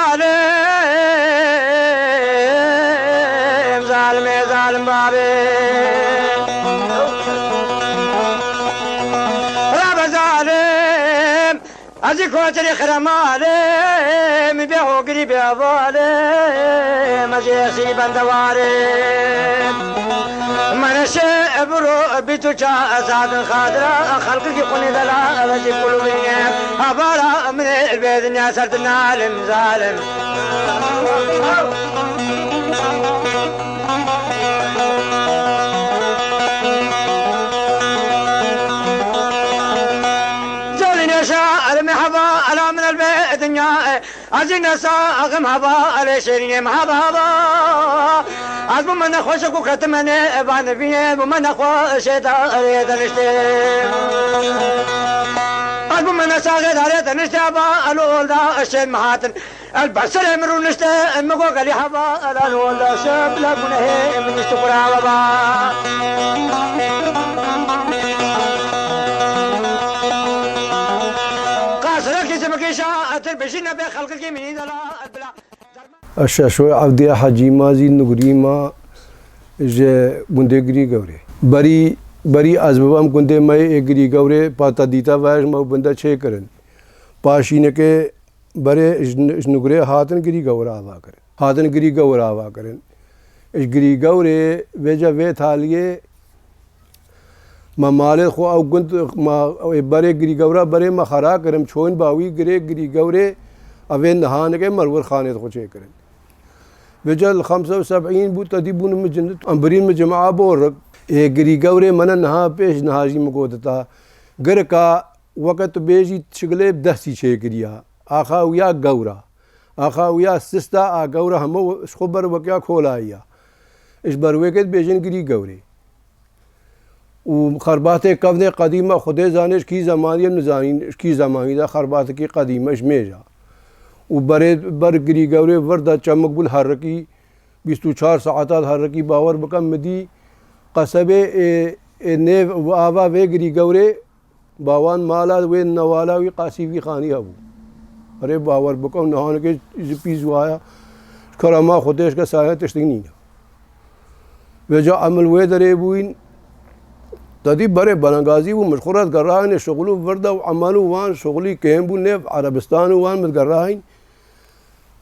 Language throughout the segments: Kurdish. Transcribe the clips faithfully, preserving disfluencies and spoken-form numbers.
Zalim, zalim, zalim babê. Rabe zalim, ez ê koçerê xiramalê, min bê hogirî bê hevalê, ez ê esîrî bendewarê. Meneşe ebro bî tu ça ez hadin xadira, xelkikî xunê dela, ez ê kulubîne. Hevala min ê bê dinya ser dinalim zalim. Zolîne şa, el mehaba, ela min el bê dinya, ez ê nesa, axim haba, el şêrîne mehaba haba. Ez bû min nexweş ku ketim ne, van vîne, bû min nexweş ê darê de niştê. Ez bû min nesa, xê darê de niştê, ba, el olda, şên mehatin. El ber serê min rûnişte, min got gelî heva, el an wenda şe, bila gunehê min nişt xwe ra baba. Qasira kî se bikêşa, etir bêjî nebe xelkikî min îdala, el bila. Ez Şeşoyê Evdiya Hecî ma zî nugurî ma ji gundê Girî Gewrê. Berî, berî ez bibam gundê me yê Girî Gewrê, pata dîta ve ji me û binde çêkirin. Paşîneke Berê ji, ji Nûgurê hatin Girî Gewr ava kirin. Hatin Girî Gewr ava kirin. Ji Girî Gewrê vêca vê taliyê me malê xwe ew gund, me ê berê Girî Gewra berê me xera kirin. Çoyîn bawî girê Girî Gewrê, evê nihanike me li wir xanê xwe çêkirin. Vêca li xemse û seb'în bû, tedî bûn min cin, em birîn min cima borik. Ê Girî Gewrê me ne niha pêş niha jî min gotita. Girika weke tu bêjî çigilê bi destî çêkiriya. Axa wiya gewra. Axa wiya sista a gewra hemû ji xwe ber wekiya kolayî ya. Ji ber wê ke dibêjin Girî Gewrê. Û xerbatê kevnê qedîma Xwedê zanê ji kî zemanî ye, nizanîn ji kî zemanî de xerbatekî qedîme ji mêja. Û berê, ber Girî Gewrê vir de çemik bû li herikî, bîst û çar saeta li herikî bawer bike min dî qesebê ê, ê nêv û ava vê Girî Gewrê Bawan mala wê newala wî qasî vî xanî hebû. Erê bawer bike û nihanekê ji pîs waya. Ji kerema Xwedê ji ke saye tiştik nîne. Vêca emil wê derê bûyîn. Te dî berê belengazî bû, min ji xwe re digerahîne şixul û vir de û emel û wan şixulî kêm bû nêv Erebistan û wan min digerahîn.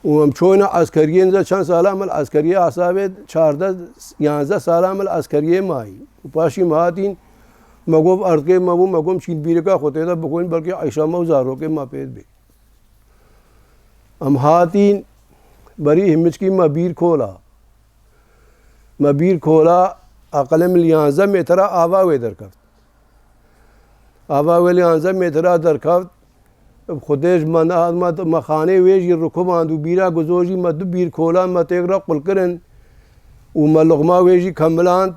Û em çoyne eskeriyê nize çend sala me li eskeriyê hesabê çardeh, yanzdeh sala me li eskeriyê mayî. Û paşî me hatîn, me got erdkê me bû, me got çîn bîrika xwe tê de bikoyîn, belkî eyşa me û zarokê me pê dibê. Em hatîn, berî himiçkî me bîr kola. Me bîr kola, aqilê min li yanzdeh metre ava wê derkeft. Ava wê li yanzdeh metre derkeft. Xwedê ji me nehat me, me xanê wê jî rikuband û bîra guzo jî me du bîr kolan me têk re qul kirin û me luqma wê jî kemiland.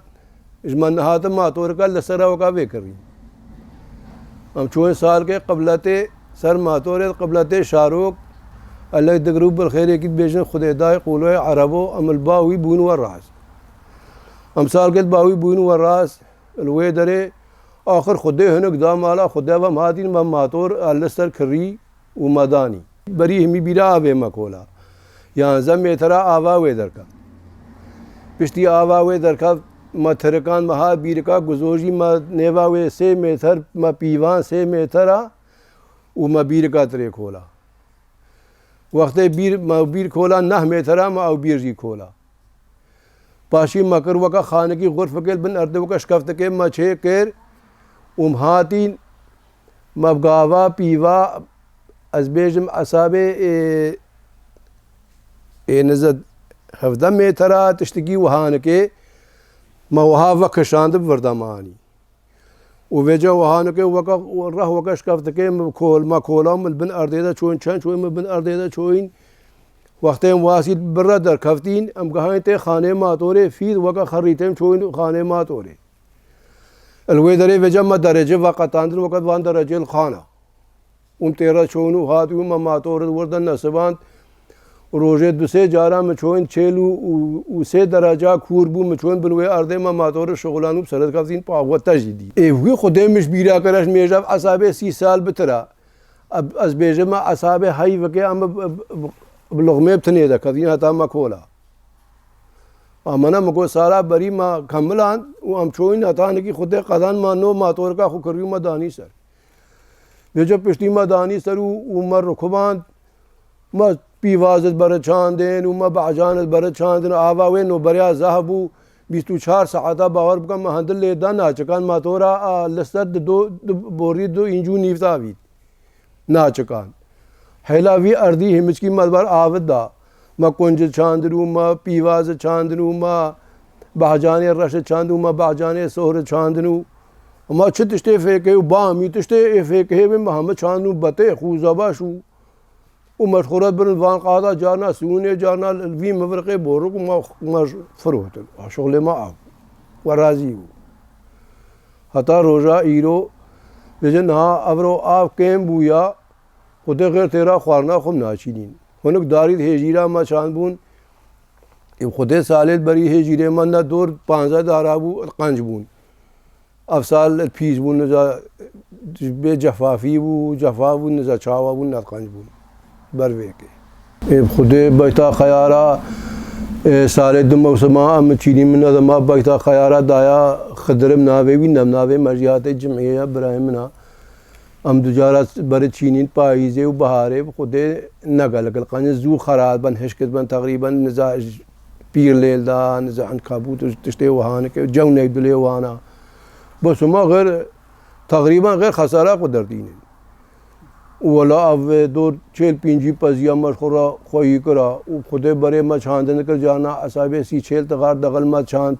Ji me nehatin matorika li ser weka vê kirî. Em çûn salkê qibletê, ser matorê qibletê şarok, elek digir û bilxêrêkî dibêjin Xwedê dayê qûloyê erebo, em li ba wî bûn we rast. Em salkê li ba wî bûn we rast. Li wê derê axir Xwedê hinek da mala Xwedê ve em hatîn me mator li ser kirî û me danî. Berî himî bîra avê me kola. Yanzdeh metre ava wê derkeft. Piştî ava wê derkeft me tirikan me hat bîrika guzo jî me nêva wê sê meter me pîvan sê metera û me bîrika tirê kola. Wextê bîr, me bîr kola neh metera me ew bîr jî kola. Paşî me kir weke xanekî xurfikê li bin erdê weke şkeftikê me çê kir û em hatîn me gava pîva ez bêjim esabê ê, ê nize hevdeh metera tiştikî wihanikê me wiha vekişandib virdemanî. Û vêca wihanike weke reh weke şkeftikê min kol, me kola min bin erdê de çoyîn, çend çoyîn min bin erdê de çoyîn. Wextê em wasî bi re derkeftîn, em gehayên tê xanê matorê, fîd weke xerîtên çoyîn xanê matorê. Li wê derê vêca me derece veqetandin weke van derece li xana. Û em tê re çûn û hat û me mator li wir de nesiband. Rojê du sê cara min çûn çêl û, û, û sê dereca kûr bû, min çûn bin wê erdê me mator şixulan û bi seret kevtîn pa xwe te jî dî. Ê wî Xwedê min ji bîra kir, ez mêja esabê sî sal bitira. Ez, ez bêjim me esabê heyveke em bi, bi, bi, Bi luqmê bi tinê de ketîn heta me kola. Amana min got sala berî me kemiland û em çoyîn heta hinekî xwedê qedan me no matorika xwe kirî û me danî ser. Vêca piştî me danî ser û, û me rikuband, me pîvazit beri çandin û me behcanit beri çandin. Ava wê noberiya zehf bû, bîst û çar saeta bawer bikin me hindil lê da naçikan matora a li ser di do, di borî du încû nîvta vît. Naçikan. Hêla vî erdî himiçkî me li ber avit da. Me kuncit çandin û me pîvazit çandin û me behcanê reşit çandin û me behcanê sohrit çandin û ma çi tiştê fêkê û bamî tiştê ê fêkê bê me heme çandin û betê xûza baş û, û me ji xwe re birin van qada carna siwûnê carna li vî mivirqê borik û me, me firotin. A şixulê me av. We razî bû. Heta roja îro, dibêje niha evro av kêm bûya, Xwedê xêr têra xwarina xwe naçînîn. Hinek darî di hêjîra me çand bûn. Ê Xwedê salê berî hêjîrê me ne dor panzdeh dara bû, qenc bûn. Ev sal pîs bûn, niza bê cefafî bû, cefa bûn, niza çawa bûn, ne qenc bûn. Ber vêkê. Ê Xwedê beyta xeyara, ê, salê du mewsima em çînî min ne de ma beyta xeyara daya Xidirim navê wî, nem navê me jî hatê cimiyê ya birayê min a. Em du cara berê çînîn payîzê û biharê bi Xwedê ne gelek li qenc zû xera dibin, hişk dibin, teqrîben niza pîr lêl da, niza enkabût û tiştê wiha nike, cew neyb dilê wana. Bes hema xêr, teqrîben xêr xesara xwe derdînin. Û wela ev dor çêl pîncî peziya me ji xwe re xweyî kira û bi Xwedê berê me çandin kir, carna esabê sî çêl tixar dexil me çand.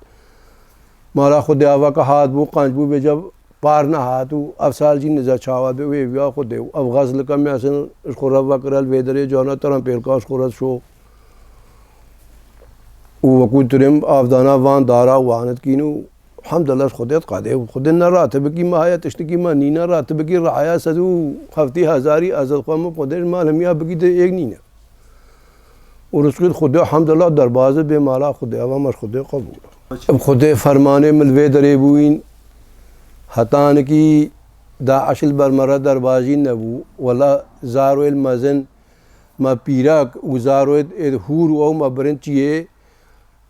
Mala Xwedê avaka hat bû, qenc bû, vêca par nehat û ev sal jî niza çawa be wê viya Xwedê û ev xezlika me esin ji xwe re vekira li vê derê carna terempêlka ji xwe re şo. Û wekû tu rê avdana van dara wan dikîn û hemdulillah ji Xwedê diqedê û Xwedê ne ratibikî me heye tiştikî me nîne ratibikî raya sed û heftî hezarî ez dixwem Xwedê ji mal hemiya bikî de êk nîne. Û rizqî Xwedê hemdulillah derbazê bê mala Xwedê eva me ji Xwedê qebûl. Bi Xwedê fermanê min li vê derê bûyîn heta nikî DAIŞ li ber me re derbazî nebû. Wela zarwê li mezin me pîrak û zarwê ê hûr û ew me birin çiyê,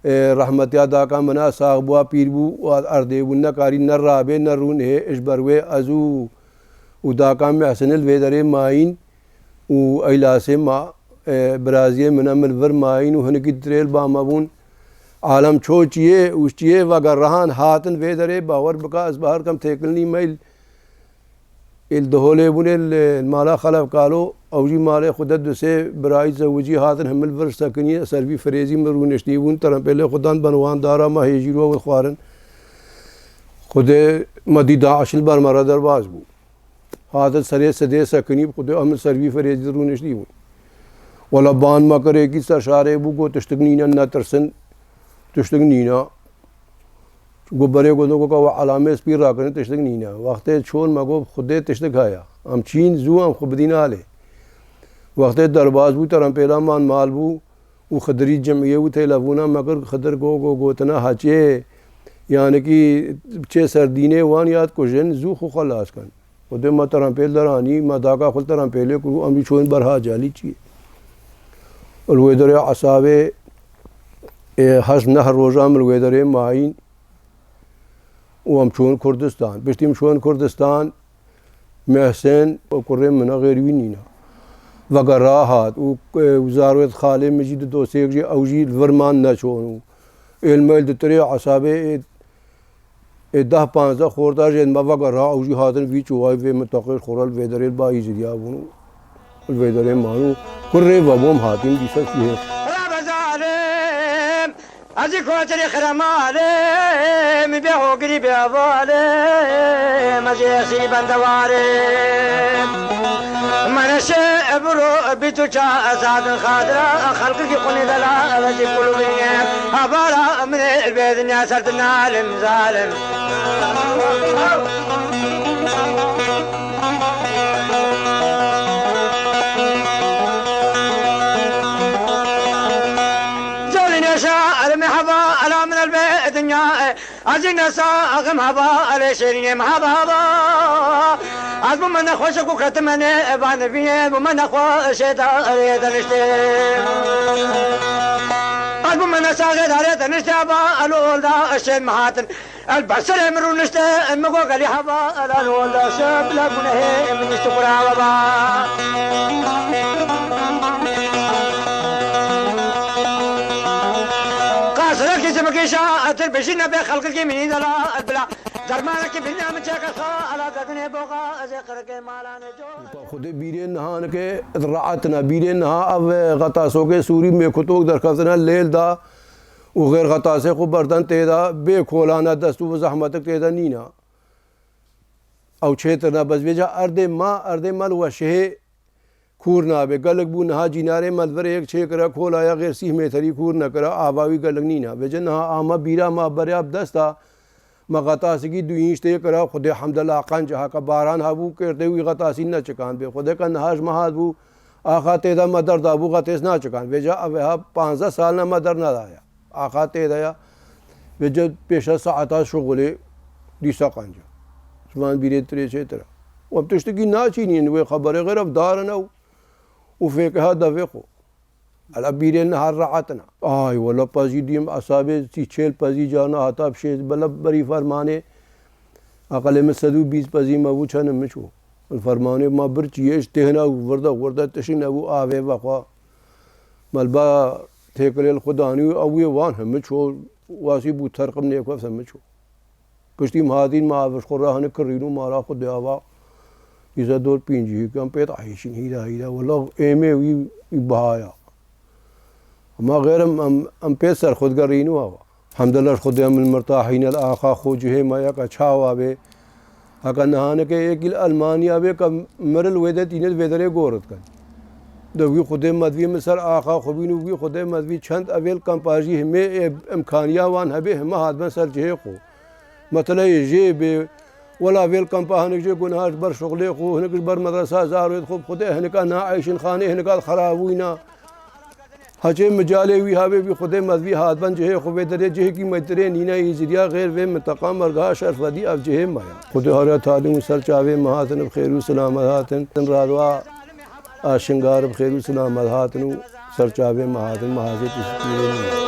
e, rehmetiya daka min a sax bûa pîr bû û erdê bû nekarî ne rabê ne rûnihê ji ber wê ez û, û daka Mihsinê li vê derê mayîn û eylasê ma, e, biraziyê min e min li vir mayîn û hinekî dirêl ba me bûn. Alem ço çiyê û çiyê vegerihan hatin vê derê bawer bika ez bi her kem têkilnî meyl. Ê li Diholê bûnê li mala Xelef Kalo, ew jî malê xwe de du sê birayî zewicî hatin hemil vir sekinî ser vî firêzî min rûniştî bûn, terempêlê xwe dan ben wan dara me hêjî ro xwarin. Xwedê me dî DAIŞ li ber me re derbas bû. Hatin serê sedê sekinî bi Xwedê em li ser vî firêzî rûniştî bûn. Wela ban me kirekî ser şarê bû got tiştik nîne netirsin, tiştik nîne. Got berê got, got ka we elamê spî rakirin tiştik nîne. Wextê çûn me got Xwedê tiştik heye. Em çîn zû em xwe bidîn alê. Wextê derbas bû terempêla man mal bû û Xidirî cimiyê û telefona me kir Xidir go go gotina heçê yanekî çê ser dînê wan ya dikujin zû xwe xelas kin. Xwedê me terempêl deranî, me daka xwe terempêlê kir û em jî çûn ber ha calî çiyê. Li wê derê esabê, ê, heşt neh roja min li wê derê mayîn û em çûn Kurdistan. Piştî em çûn Kurdistan, Mehsen, kurê min a xêr wî nîna. Vegera hat û, ê, zarwêt xalê min jî di dosêk jî ew jî li vir man neçûn û êl meyl di tirê esabê, ê, Ê deh panzdeh xorta jê me vegera ew jî hatin vî çûwayî vê mintaqê ji xwe re li vê derê li ba Îzîdiya bûn û li vê derê man û kurê vebûm hatîn dîsa şûhêr. Bira be zalim, ez jî koçerî xire malê, min bê hogirî bê hevalê, me jê sî bendewarê. Mereşe ebro bî tu ça ezadin xadira, xelqikî qunê dela, ez jî kulubîne. Habara min ê bê dinya ser dinalim zalim. Zolî neşa, el mehaba, ala min el bê dinya, e, ez jî nesa axim hava, elê şêrînê min hava hava. Ez bûme nexweşik û ketime nê, e, vanivînê, bûme nexweşê darê de niştê. Ez bûme nesaxê darê de niştê, hava, elo, olda, eşên mi hatin. El ber serê min rûnişte, min got gelî hava, el, elo, olda, şe, bila gunehê, min nişt xura hava ba. Qasira kî simikîşa, etir bişî nebe xelkikî minî dela, el, bila. Dermanekî binya min çêke xa, ala dedinê boxa, ez ê qirikê malanê cor. Xwedê bîrê niha nike, raetna bîrê niha ev, e, xetasokê Sûrî mêkutok derkeftina lêl da û xêr xetasê xwe berdan tê de, bê kolana dest û zehmetik tê de nîna. Ew çêtirna, bes vêca erdê ma, erdê me li weşihê kûr nabe. Gelek bû niha cînarê me li vir yek çêkira, kolaya xêr sîh metrî kûr nekira, ava wî gelek nîna. Vêca niha ama bîra ma beriya bi desta, me xetasikî duyîn ji tê kira, Xwedê hemdela qenc heke baran hebû, kêrtê wî xetasî neçikan bê. Xwedê ke niha ji me hat bû, axa tê de me derdabû, xetês naçikan. Vêca ev ha panzdeh sal ne me dernedaye. Axa tê de ya. Vêca pêşa saeta şuxulê dîsa qenc e. Ji van bîrê tirê çêtir e. Em tiştekî naçînîn wê xeberê xêr ev dar in ew û fêkiha devê xwe. Ela bîrê niha raetine. Ay wela pezî dîm esabê sî çêl pezî carna hata pişê bela berî fermanê. Aqilê min sed û bîst pezî me bû çend min çû. Fermanê ma birçî yê ji têhna û wirde wirde tişî nebû avê vexwe. Melba têkilê li xwe danî û ew yê wan hemi çû wasî bû terqim nêkef hemi çû. Piştî me hatîn me avê ji xwe re hinik kirîn û mala xwe dê ava. Îza dor pêncî hîkan pê dihêşîn hîra hîra. Wela êmê wî, wî bihaya. Hema xêr em, em, em pê ser xwe digerîn û ava. Hemdela ji Xwedê em li mirtahîne li axa xwe cihê me yeke çawa bê. Heke nihaneke yekî li Elmaniya bê ke miril wê de tîne vê derê gor dikin. De wî Xwedê me divî min ser axa xwe bîn û wî Xwedê me divî çend evêl kampa jî himê ê imkaniya wan hebê hime hatibin ser cihê xwe. Meteleyê jê bê, wela vêl kampa hinek jê ku niha ji ber şuxlê xwe, hinek ji ber medresa zarokê xwe, bi Xwedê hinika naeşin xanê hinika xerabûyna. Heçê micalê wî havê wî Xwedê me divî hatibin cihê xwe vê derê cihekî me dirê nîne Êzidiya xêr vê minteqa mergeha şerfedî ev cihê me ya. Xwedê hariya talîm û ser çavê me hatin bi xêr û silamet hatin. Radwa a Şingar bi xêr û silamet hatin û ser çavê me hatin, me hazê tiştî nîne.